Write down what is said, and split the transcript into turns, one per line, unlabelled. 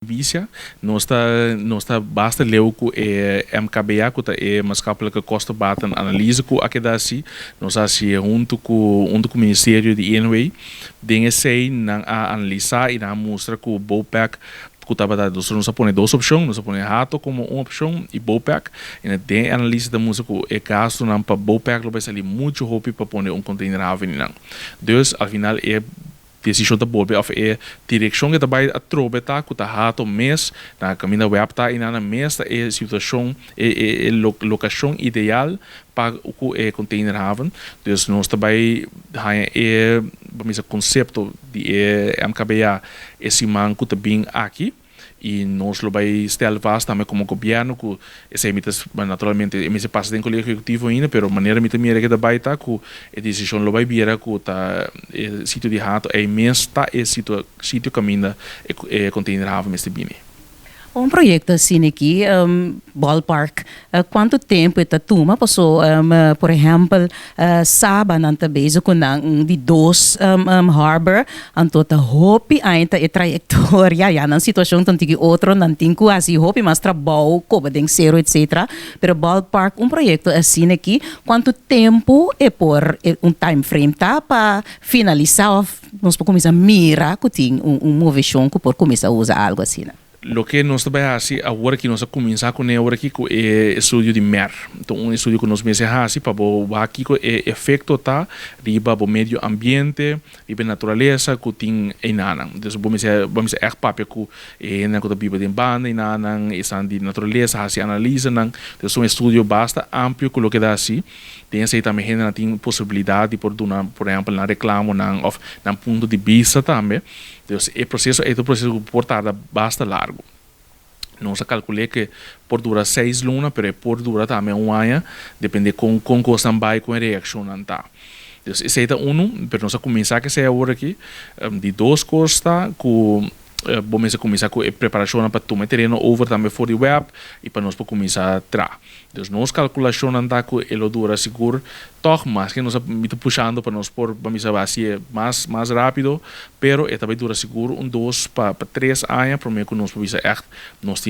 Visia, nos ta basta leu ku e MKBA, ku ta e maatschappelijke kostenbaten analyse ku a keda hasi. Nos a hasi huntu ku Ministerio di NW. Den esei nan a analisá i nan a mustra ku Bopec ku tabata, nos a pone dos opshon, nos a pone Hato komo un opshon i Bopec. I den analyse ta mustra ku e gastunan pa Bopec lo bai sali muchu hopi pa pone un containerhaven nan. Dus al final e desishon ta bolbe òf e direkshon ku ta bai atrobe ta ku ta Hato mes na kaminda WEB ta i na mes ta e situashon e lokashon ideal pa ku e containerhaven. Dus nos ta bai haña e ban konsepto di e MKBA e siman ku ta bin aki i nos lo bai stel vast tambe komo gobièrnu ku esei mi ta naturalmente e mester pasa den kolegio ehekutivo ainda, pero manera mi ta mira ku ta bai ta ku e desishon lo bai bira ku ta e sitio di Hato ei mes ta e sitio kaminda e containerhaven mester bini.
Un proyekto asina aki, ballpark, kuantu tempu ta tuma? Paso, por ehèmpel, Saba nan ta bezig ku nan di dos harbor, anto ta hopi ainda e trayektoria, ya nan situashon ta tiki otro, nan tin ku hasi hopi mas trabou, koba den seru, etc. Pero ballpark, un proyekto asina aki, kuantu tempu e por un time frame ta pa finalisá òf nos por kuminsá mira ku tin un moveshon ku por kuminsá usa algu asina?
Loke nos ta bai hasi awor ku nos a kuminsá kuné awor aki ku e estudio di MER. Anto, un estudio ku nos mester hasi pa bo wak kiko e efekto ta riba bo medio ambiente, riba naturalesa ku tin einan. Dus bo mester echt papia ku e ku ta biba den banda einan, esnan di naturalesa, hasi analisenan. Dus un estudio basta amplio ku loke ta hasi. Den esei tambe hende tin posibilidat di por duna, por ehèmpel, nan reklamonan òf nan punto di bista tambe. Dus e proseso e proseso ku por tarda basta largu. Nos a kalkulá ku por dura 6 luna, pero por dura tambe un aña, dependé kon kos bai, kon reakshon ta. Dus esei ta unu, pero nos a kuminsá ku esei awor aki. Di dos kos ta ku bo mester kuminsá ku e preparashon pa tuma tereno over tambe for di WEB i pa nos por kuminsá traha. Dus nos kalkulashon ta ku e lo dura sigur toch mas ku nos ta pushando pa nos por ban hasi mas rápido, pero e tambe dura sigur un 2 pa 3 aña promé ku nos por echt nos tin.